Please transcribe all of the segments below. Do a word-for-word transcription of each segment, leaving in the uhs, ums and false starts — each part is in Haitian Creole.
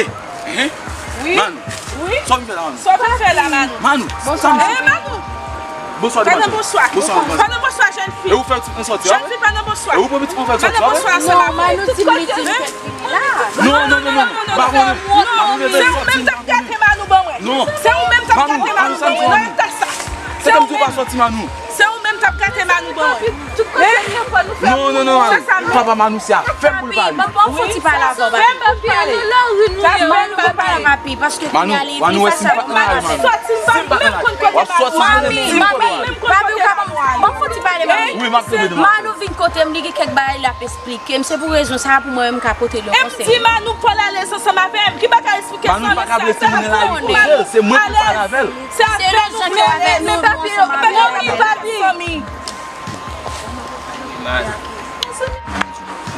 Hein? Wi. Manou. Wi. Sa w vin fè la, Manou? Sa w vin fè la, Manou? Manou. Bonswa. Eh, Manou. Bonswa, demwazèl. Bonswa. Bonswa, demwazèl. Pa nan bonswa, jèn fi. E ou fè ti pran sòti a? Jèn fi, pa nan bonswa. E ou pran ti pran fè sòti a? Pa nan bonswa, se la. Manou di m li di m fè la. Non, non, non, non. Pa konnen. Non, se ou menm k ap gate Manou ban mwen. Non. Se ou menm k ap gate Manou ban mwen. Nan eta sa. Se ou menm. Se ou menm k ap gate Manou ban mwen. Tout kote nou pran nou fè. Non, non, non, non. Papa Manou se afè m pou l pale. Ban m fon ti pale avè w, papi. Fè m pale. Manou, ban m pale, papi, paske kounye a li vin fas a mwen. Sòti, m pa menm konn kote Manou. Mami, mami, papi, ou ka ban m fon ti pale, mami. Wi, m ap tande, demwazèl. Manou vin kote m, li gen kèk bagay l ap esplike m. Se pou rezon sa a pou mwen menm ka pote l yon konsèy. E m di Manou pou l alèz ansanm avè m. Ki bagay esplike sa? Manou pa ka blese moun nan lari koze l, se mwen ki pale avè l. Se afè nou, men papi, papi, papi.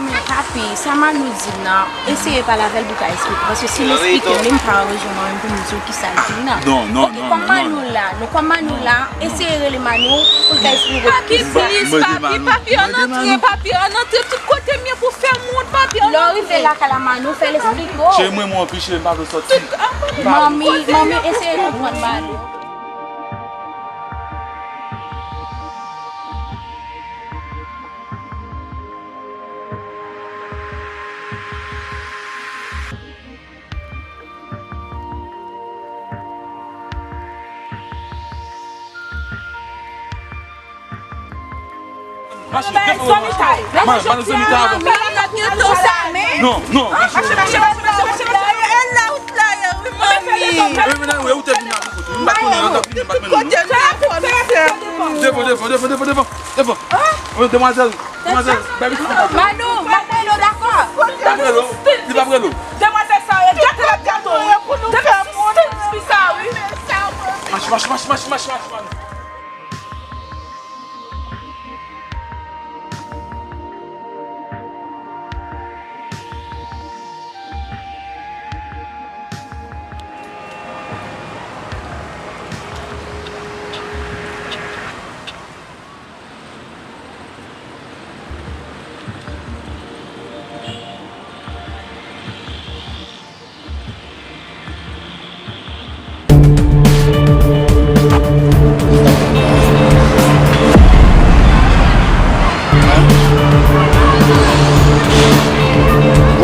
Men papi, sa Manou di m nan, eseye pale avè l pou ka esplike. Paske si l esplike m, li m pa wè rezon mwen menm pou m di w kisa l di m nan. Non, non, non, non. Oke, kòm Manou la, non, kòm Manou la, eseye rele Manou pou l ka esplike w kisa. Papi, plis, papi, papi, ann antre, papi, ann antre tout kote m ye pou fè m wont, papi, ann antre. Lè w rive lakay la, Manou, fè l esplike w. Cheri, mwen, mwen anpil, cheri, m pa vle sòti. Manmi, manmi, eseye konprann Manou. Mache, depo, mache, mache, mache, mache, mache. Non, non, mache. Mache, mache, mache, mache, mache, mache. E la, ou t la ye, wi, manmi. E, men, ou te vin la, ou te vin la, ou te vin la, ou te vin la. Kote telefòn ou, sè? Devan, devan, devan, devan, devan, devan. Demwazèl, demwazèl, bay pitit la. Manou, m ap rele w, dakò? Li p ap rele w, li p ap rele w. Demwazèl sa yo, gate l ap gate w. Depi stil fi sa, wi. Mache, mache, mache, mache, mache, mache,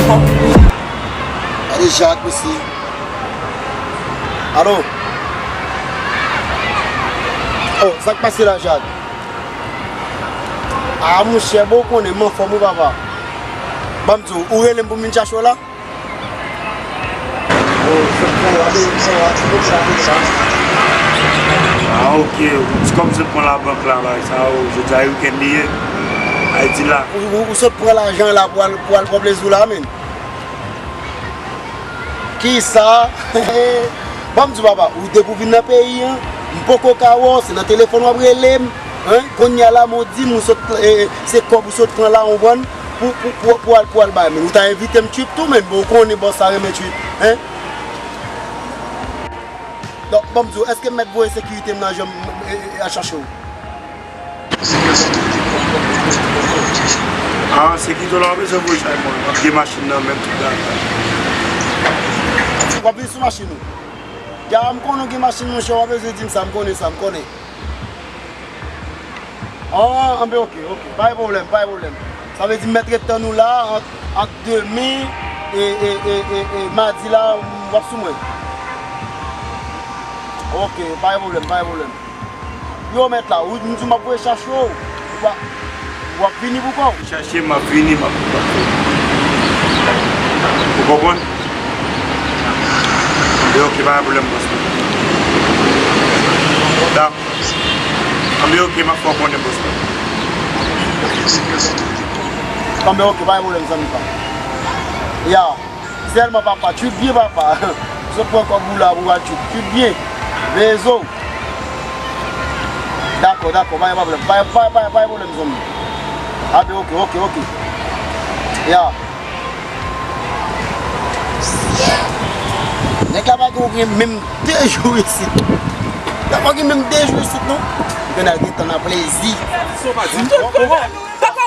Manou. Gade Jak, mesye. Alo? Oh, sa k pase la, Jak? Ah, monchè, bon, ou konnen, m anfòm, wi, papa. Ban m di w, ou rele m pou m vin chache w la? Ah, ok. Ti kòb m sot pran labank la, bagay sa yo, jodi a wikenn li ye. Ayiti la. Ou, ou, ou sot pran lajan la pou al, pou al pran plezi w la, menm? Kisa? Ban m di w, papa, ou depi w vin nan peyi an, m poko ka wè w, se nan telefòn w ap rele m, hein? Kounye a la, men w di m ou sot, eh, se kòb ou sot pran la, w konprann? Pou, pou, pou, pou al, pou al bay, men ou ta envite m trip tou, men bon, ou konnen bòs la renmen trip, hein? Donk, ban m di w, èske m mèt voye sekirite m nan janm, e, e, al chache w? Ah, sekirite w la, w bezwen voye chay mwen. M ap gen machin nan men m tout bagay. W ap vin sou machin ou? Ya, m konnen w gen machin, monchè, w pa bezwen di m sa, m konnen sa, m konnen. Ah, anben, ok, ok. Pa gen pwoblèm, pa gen pwoblèm. Sa vle di m mèt ret tann ou la ant, ant demen e, e, e, e, e madi la, w ap sou mwen. Ok, pa gen pwoblèm, pa gen pwoblèm. Yo, mèt la, ou, m di w m ap voye chache w. Ou pa, w ap vini pou kò w. Chache, m ap vini, m ap, m ap. Ou konprann? Anben, ok, pa gen pwoblèm, bòs mwen. Dakò. Anben, ok, m ap fè w konnen, bòs mwen. Anben, ok, pa gen pwoblèm, zanmi pa m. Ya. Sèlman, papa, trip byen, papa. Sot pran kòb ou la pou al trip. Trip byen. Veye zo w. Dakò, dakò, pa gen pwoblèm. Pa, pa, pa, pa gen pwoblèm, zanmi. Anben, ok, ok, ok. Ya. Nèg la pa gen menm de jou isit. Nèg la pa gen menm de jou isit, non. Gen al gentan nan plezi. Sa w pa di m, poko. Poko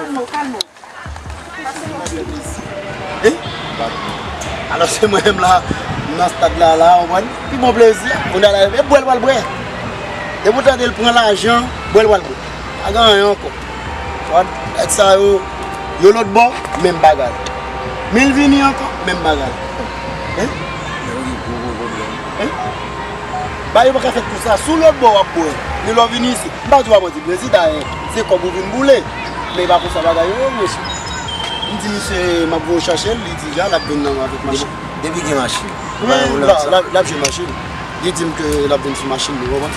Kalme w, kalme w. Pase non. Hein? Alò se mwen menm la, m nan stad la, la, w konprann? Pi bon plezi, moun ala, e bwè l pral bwè. Depi w tande l pran lajan, bwè l pral bwè. Pa gen anyen ankò. Nèg sa yo, yo lòt bò, menm bagay. Men l vini ankò, menm bagay. Hein? Hein? Bagay yo pa ka fèt konsa. Si w lòt bò w ap bwè, men lè w vini isit, m pa di w ap manti, prezidan, hein, se kòb ou vin boule. Men e pa konsa bagay yo ye, mesye. M di misye m ap voye chache l, li di ja l ap vin nan avèk machin. Depi gen machin. Wi, l ap jwe machin. Li di m ke l ap vin sou machin li, w konprann?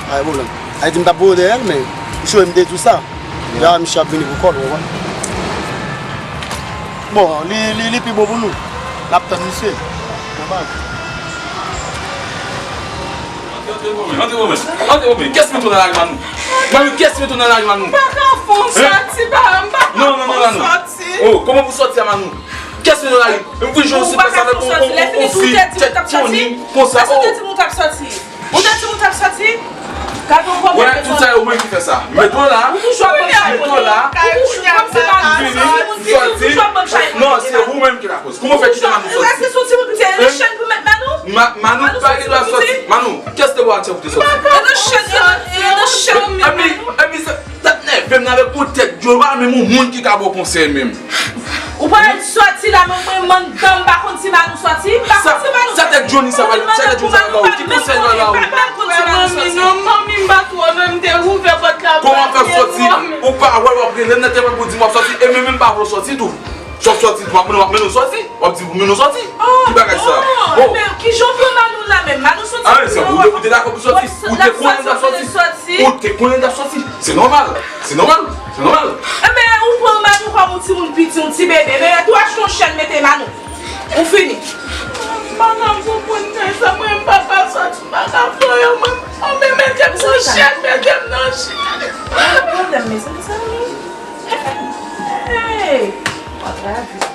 Pa gen pwoblèm. Li di m t ap voye dèyè l, men misye wè m de tou sa. Ya, misye ap vini pou kò l, w konprann? Bon, li, li, li pi bon pou nou. N ap tann misye. Nòmal. Antre, antre, antre, antre, antre. Kiyès mete w nan lari, Manou? Manou, kiyès mete w nan lari, Manou? M pa ka fè w sòti, pa, m pa ka fè w sòti. Non, non, non, Manou. Oh, kòman pou sòti a, Manou? Kiyès mete w nan lari? M vin jwenn yon sipè sa avèk yon, yon, yon fi tèt toni konsa. Èske w te di m ou t ap sòti? Ou te di m ou t ap sòti? Gade yon pwoblèm. Wè, tout sa yo mwen ki fè sa. Mete w la. Ou toujou ap ban chay. Mete w la. Ou toujou ap ban chay. Vini, sòti. Non, se ou menm ki lakoz. Kòman w fè kite Manou sòti? Ou rete sou timoun piti a, e nan chenn pou met Manou? Ma-, Manou pa gen dwa sòti. Manou, kiyès te ba w atè pou te sòti? E nan chenn, e nan, e nan chenn pou met Manou? Epi, epi, sa, sa t nève m nan avèk yon tèt djòl, pa menm yon moun ki ka ba w konsèy menm. Ou pa sòti la, men mwen, mwen, m pa konn si Manou sòti. M pa konn si Manou sòti. Sa tèt Johnny sa pral, sa tèt Johnny sa pral ba ou? Ki konsèy l pral ba ou? M pa konn si Manou sòti. Manmi, non, manmi, m pa twò, men m te ouvè pòt la pou l antre. Kòman w ap fè sòti? Ou pa wè, w ap rele m nan telefòn pou di m w ap sòti, e menm, menm pa vle w sòti tou. Si w ap sòti tou, m ap mennen, w ap mennen w sòti. W ap di pou mennen w sòti. Ki bagay sa? Oh, men kijan w pran Manou la menm? Manou sòti. Ah, se ou te, ou te dakò pou sòti. Ou te konnen l t ap sòti. Ou te konnen l t ap sòti. Se nòmal. Se nòmal. Se nòmal. Enben, ou pran Manou kòm yon timoun piti, yon ti bebe. Men tou achte yon chèn mete Manou. Ou fini. M pa ka konprann kay sa, mwen, m pa ka sòti, m pa ka fè anyen, mwen. Anben, mete m sou chèn, mete m nan chèn. Pa gen pwoblèm, mezanmi, sa. Hey! Mwen travèse.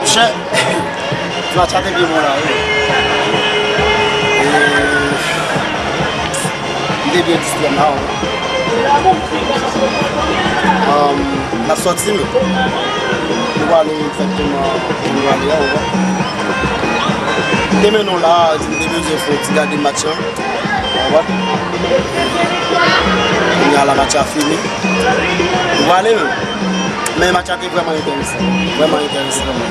Monchè, ti match la te byen bon la, wi. E, m te byen distrè m la, wi. Um, n ap sòti, men nou prale egzakteman kote nou prale a, wi. M te mennen w la, m te bezwen fè yon ti gade match lan. Ou konprann? Kounye a la, match la fini. Nou prale menm. Men match la te vrèman enteresan. Vrèman enteresan, vrèman.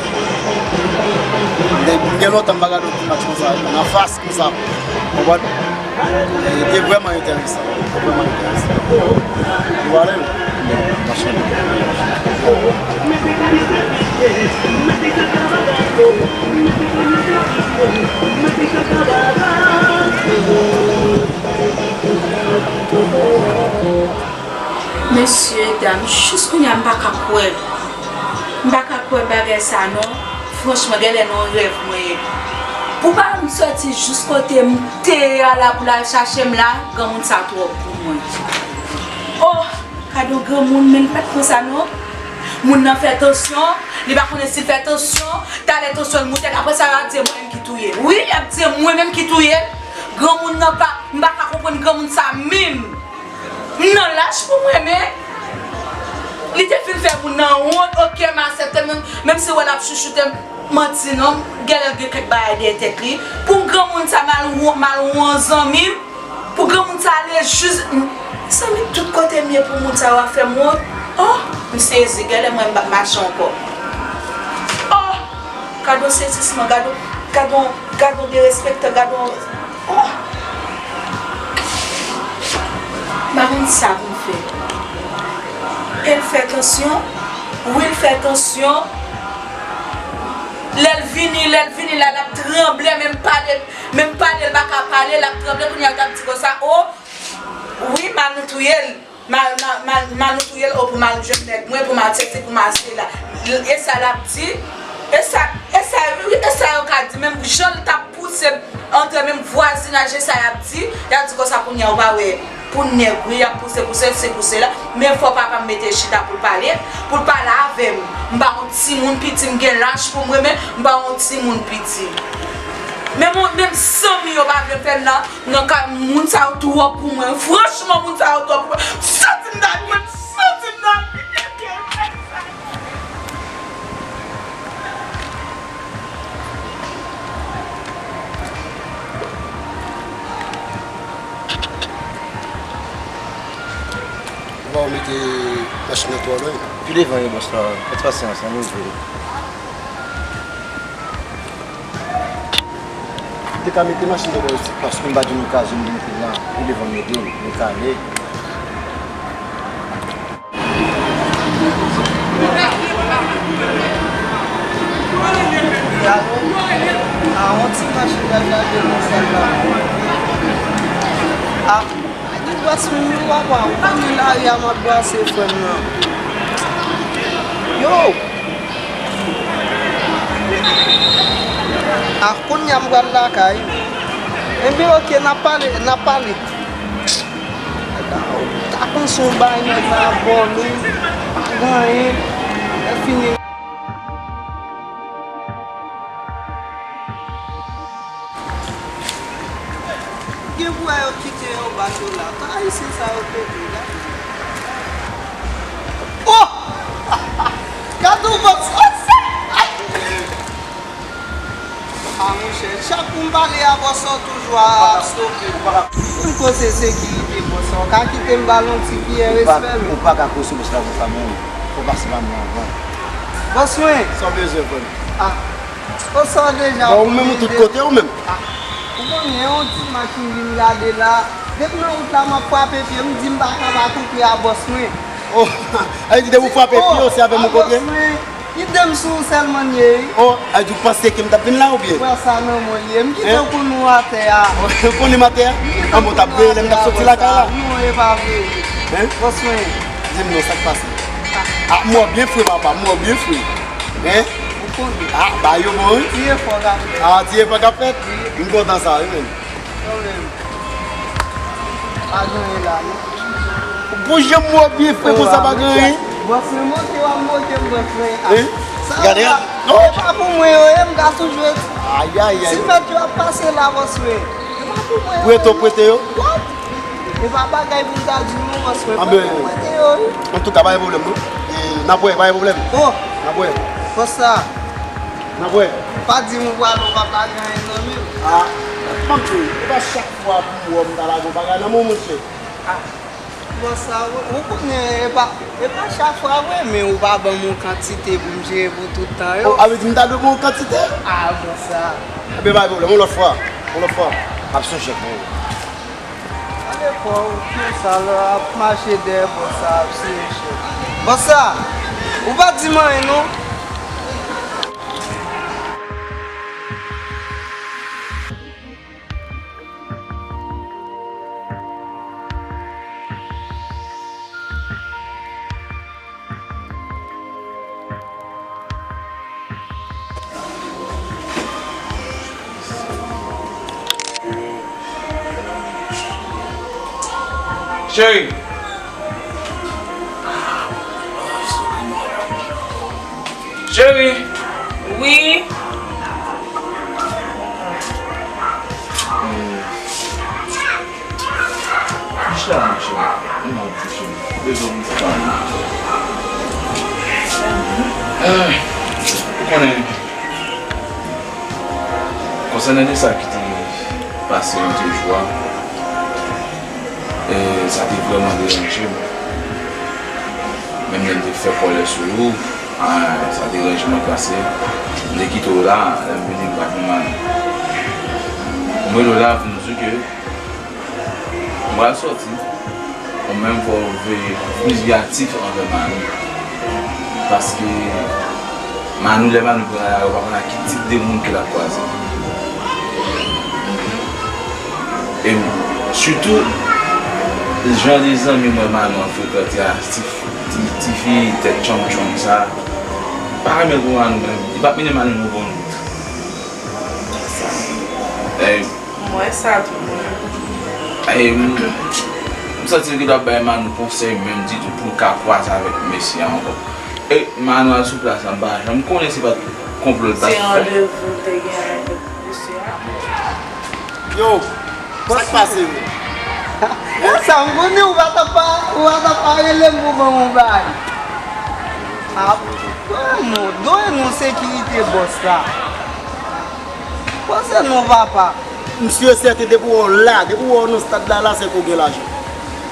M te, m gen lontan m pa gade yon ti match konsa, nan fas konsa. Ou konprann? E, te vrèman enteresan. Te vrèman enteresan. Nou prale menm. Match la. Mesye, dam, jis kounye a m pa ka kwè. M pa ka kwè bagay sa non. Franchman, genlè nan rèv mwen ye. Pou pa m sòti jis kote m te ye a la pou l al chache m la, granmoun sa twòp pou mwen. Oh! Gade yon granmoun, men li pa t konsa non. Moun nan fè tansyon, li pa konnen si l fè tansyon, talè tansyon l moute, apre sa y ap di mwen menm ki touye l. Wi, y ap di mwen menm ki touye l. Granmoun nan pa, m pa ka konprann granmoun sa menm. M nan laj pou mwen, men li te fin fè moun nan wont, oke, m aksepte l, menm, menm si w wè l ap chouchoute m, manti non, genlè l gen kèk bagay dèyè tèt li. Pou granmoun sa m al wont, m al wont zanmi m, Pou granmoun sa ale jis, zanmi, tout kote m ye pou moun sa yo ap fè m wont. Oh, m sezi, genlè mwen m p ap mache ankò. Oh, gad yon sezisman, gad yon, gad yon, gad yon derespektan, gad yon, oh. M pa konn sa pou m fè. E l fè tansyon? Wi, l fè tansyon. Lè l vini, lè l vini la, l ap tranble, menm pale, menm pale, l pa ka pale, l ap tranble, kounye a l t ap di konsa, oh, wi, m a nou touye l. M a, m a, m a, m a nou touye l, oh, pou m al jwenn nèg mwen, pou m al sesi, pou m al sela. E sa l ap di, e sa, e sa, e sa yo ka di, menm jan l t ap pouse antre menm vwazinaj, e sa y ap di, y ap di konsa kounye a, ou pa wè, pou nèg, wi, y ap pouse, pouse, se pou sela, men fò papa m mete chita pou l pale, pou l pale avè m. M pa yon timoun piti, m gen laj pou m renmen, m pa yon timoun piti. Menm, menm zanmi yo pa vle fè m nan, nan ka moun sa yo twòp pou mwen. Franchman, moun sa yo twòp pou mwen. M santi m nan, mwen, m santi m nan. Ou pa mete machin nan twò lwen. Pi devan wi, bòs la. Fè pasyans, ann rive. M te ka mete machin nan bò isit, paske m pa jwenn okazyon m vin pi la. Pi devan m ede m, m kale. Gade, a yon ti machin k ap chaje nan sèl la. A, di bòs mwen, wi, papa, ou konnen lari a m ap brase, frè m nan. Yo! A, kounye a m pral lakay. Enben, oke, n ap pale, n ap pale. Ta panse yon bagay nèg la ap vòlè, pa gen anyen. Lè fini. Gen pou wè yo kite yon bato la. Tan ayisyen sa yo pete, gade. Oh! Gade yon bòs. Oh, sa! A monchè, chak pou m pale a bòs la w toujou ap stope m. Pou m koze sekirite bòs la, w ka kite m ba l yon ti kiyè respè menm. Ou pa ka koze bòs la konsa menm. Fò pase pa mwen anvan. Bòs mwen. Sa w bezwen frè m? A. Bòs la deja. Bon, ou menm ou tout kote ou menm. A. Ou konnen yon ti machin vin gade la. Depi nan wout la m ap frape pye m, di m pa ka pa kontre a bòs mwen. Oh, sa vle di depi w frape pye w se avè m ou kontre? Bòs mwen. Ide m sou ou sèlman l ye wi. Oh, a di w panse ke m t ap vin la oubyen? Frè sa nan mwen l ye. M kite w konn ou atè a. Ou konn m atè a? An bon, w t ap veye lè m t ap soti lakay la? Non, e pa vre. Hein? Bòs mwen. Di m non, sa k pase? Ah, m wè w byen fre papa, m wè w byen fre. Hein? Ou konnen. Ah, bagay yo bon wi. Ti efò k ap fèt. Ah, ti efò k ap fèt? Wi. M kontan sa wi menm. Kanmenm. Pa gen anyen la non. Bon jan m wè w byen fre konsa pa gen anyen. Bòs mwen monte w ap monte m bòs mwen. Hein? Gade a. Non. E pa pou mwen yo ye, m ka toujou. Ayayay. Si mèt yo ap pase la bòs mwen. E pa pou mwen yo ye. Prete w prete yo? What? E pa bagay pou m ta di w non bòs mwen. Prete w prete yo wi. Antouka pa gen pwoblèm non. E n ap wè, pa gen pwoblèm. Oh. N ap wè. Bòs sa. N ap wè. Pa di m ou pral ou pa pa gen anyen nan men w. Ah, m ap di w, e pa chak fwa pou m wè w m ta lage yon bagay nan men w monchè. Ah. Bòs sa, ou, ou konnen e pa, e pa chak fwa vre, men ou pa ban m yon kantite pou m jere pou tout tan yo. Oh, sa vle di m ta dwe ba w yon kantite? Ah, bòs sa. Enben, pa gen pwoblèm, yon lòt fwa, yon lòt fwa. M ap sonje pou ou. Gade kò w, konsa l ap mache dèyè bòs sa ap siye chèk. Bòs sa, ou pa di m anyen non. Cheri. Cheri. Wi. Chita non cheri, m ap di cheri, bezwen m pale. Ah, ou konnen, konsènan de sa ki te pase lòt jou a, e, sa te vrèman deranje m. Menm lè m te fè kòlè sou ou, a, sa te ranje mwen pase. M te kite w la, lè m vini m pa t nan Manou. M rele w la pou m di w ke m pral sòti, ou menm fò w veye plis veyatif anvè Manou. Paske Manou, lè Manou pran lari, ou pa konn ak ki tip de moun ke l ap kwaze. E sitou, jan de zanmi mwen Manou ap frekante a, ti, ti, tifi tèt tchonm tchonm sa, pa renmen pou Manou menm. Li p ap mennen Manou nan bon wout. E, M wè sa tou. E, m, m santi l gen dwa bay Manou konsèy menm ditou pou l ka kwaze avèk mesye a ankò. E Manou al sou plas la, m pa janm konnen si pa t konplo l t ap fè. Se randevou l te gen avèk mesye a. Yo, sa k pase yo? Sa m konnen ou pa t ap pa, ou pa t ap pa rele m pou ban m yon bagay. A, dwe nou, dwe nou sekirite bòs la. Poze non papa. M si e sèten depi w wè w la, depi w wè w nan stad la, la se ke w gen lajan.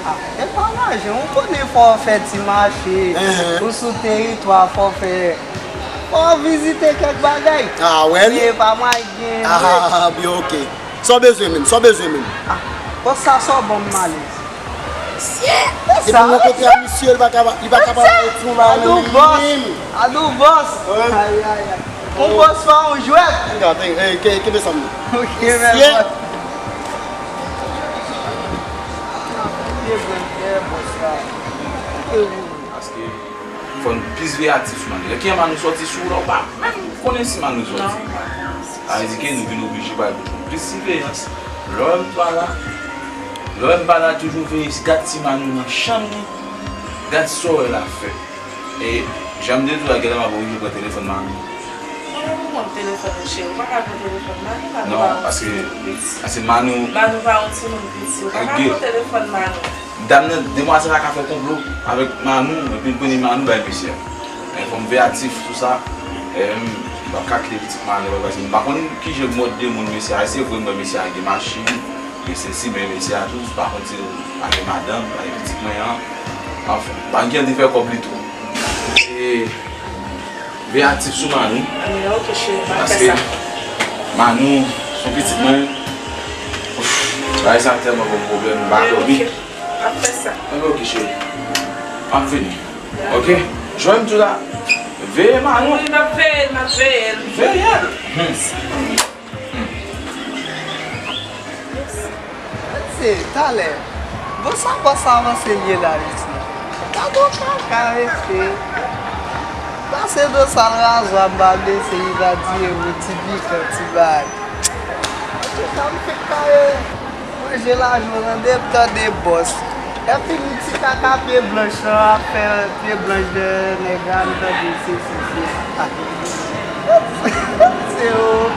A, e pa lajan, ou konnen fò w fè ti mache, ou sou teritwa, fò w fè, fò w vizite kèk bagay. A, wè li. E pa mwen gen. A, byen, oke. Sa w bezwen menm, sa w bezwen menm. A, bon sa, sa w ban m malèz. Depi m rankontre a misye, li pa ka, li pa ka pale ti moun bagay nan li menm. Adou bòs. Ay, ay, ay. Yon bòs pa yon jwèt. Gade, eh, ke, kenbe sa m. Ok, men bòs. Paske fò n plis veyatif sou Manou. Lè ki jan Manou sòti sou ou la, ou pa menm konnen si Manou sòti. Sa vle di ke nou vin oblije bay plis siveyans. Lè m pa la, lè m pa la, toujou veye, gad si Manou nan chanm li, gad sa w wè l ap fè. E jan m te di w la, genlè m ap oblije pran telefòn Manou. Mwen menm, mwen pran telefòn li, cheri. Ou pa ka pran telefòn Manou, Manou pa yon timoun piti. Non, paske, paske Manou, Manou pa yon timoun piti. Ou pa ka pran telefòn Manou. Dam nan, demwazèl la ka fè konplo avèk Manou, epi l premye Manou bay mesye a. Men fò m veyatif sou sa. E m p ap ka kite pitit Manou, paske m pa konn ki jan mòd de moun mesye a ye. Se vre, m wè mesye a gen machin, gen sesi, men mesye a tou, m pa konn si l pa gen madanm, pa gen pitit mwen an. Anfen, pa gen de fè kòb li tou. E veyatif sou Manou. Anben, ok, cheri, m ap fè sa. Paske Manou, se yon pitit mwen. Ouf, bagay sa tèlman ban m pwoblèm, m pa dòmi. Anben, ok. M ap fè sa. Anben, ok, cheri. M ap vini. Ok? Jwenn tou la. Veye Manou. Wi, m ap veye l, m ap veye l. Veye l. Hmm. Hmm. Se talè. Bon, sa bòs sa avanse l ye la, mesye. Gade yon kaka, mesye. Pase nan sal razwa, m pa blese, li va di, e, ti pikan, ti bagay. Sa m fèk kare. Manje lajan w tande, m tande bòs. Epi m ti kaka pye blanch lan ap fè pye blanch dèyè nèg la, m tande sesi, sela. Se ou.